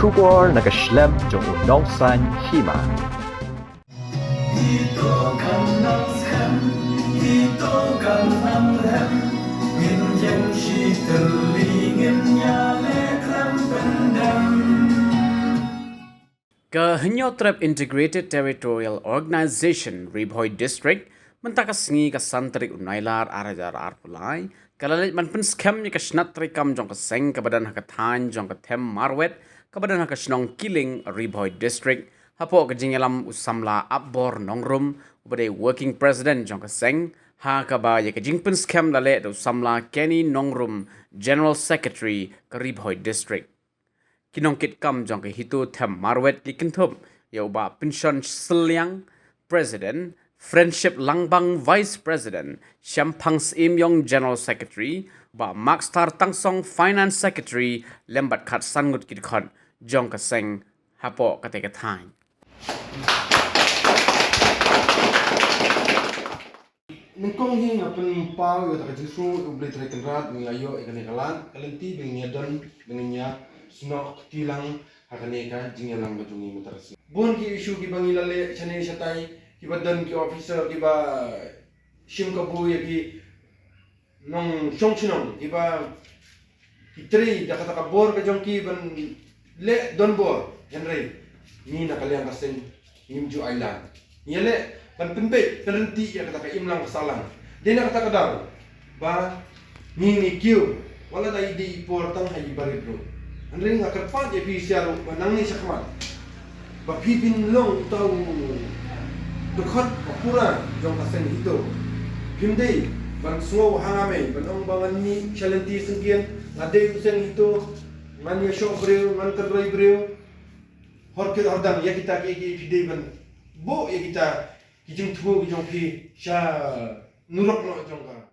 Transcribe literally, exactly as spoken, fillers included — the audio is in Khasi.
Khubor na ka shlem jong u nongsan hima. Ka Hynñiewtrep Integrated Territorial Organization Ri Bhoi District mynta ka sngi ka san tarik u Nailar ar hajar arphew lai ka la leit ban pynskhem ïa ka shnat treikam jong ka seng kaba don ha ka thaiñ jong ka Them Marwet kaba don ha ka shnong Kiling, Ri Bhoi District, hapoh ka jingïalam u samla Apbor Nongrum uba dei working president jong ka seng, ha kaba ïa ka jingpynskhem la leh da u samla Kenny Nongrum, general secretary ka Ri Bhoi District. Ki nongkitkam jong ka HITO Them Marwet ki kynthup ïa u Bah Pynshon Sylliang, president, Friendship Langbang, vice president, Shemphang Syiem Ïong, general secretary, Bah Markstar Tangsong, finance secretary, lem bad khatsan ngut ki dkhot jong ka seng hapoh katei ka thaiñ. Nyngkong hi nga pynpaw ïa kata ka jingsngew ïa U Blei Trai Kynrad ba ngi la ïoh ïa kane ka lad ka lynti ba ngin ïa don, ba ngin ïa snoh kti lang ha kane ka jingïalang ka jong ngi mynta ka sngi. Bun ki issue kiba ngi la leh shane shatai kiba don ki officer kiba shim kabu ïa ki nongshong shnong kiba ki trei da kata ka bor ka jong ki ban leh donbor, hynrei ngi na ka liang ka seng ngim ju ailad. Ngi ïaleh ban pynbeit pynryntih ïa kata ka imlang ka sahlang. Dei na kata ka daw ba ngi ngi kiew wat la da i dei i por tang ha i barit ruh. Hynrei nga kyrpad ïa phi sha ruh ba nangne shakhmat ba phi phin long uta u dkhot ba pura jong ka seng HITO. Phim dei ban sngew ha nga mei ban ong ba ngan mih sha lynti syngkien, nga dei u seng HITO, ngan ïashoh briew, ngan kynroi briew. Hor kit hor dang ïa kita ki, ki phi dei ban buh ïa kita ki jingthmu ki jong phi sha nurok noh jong ka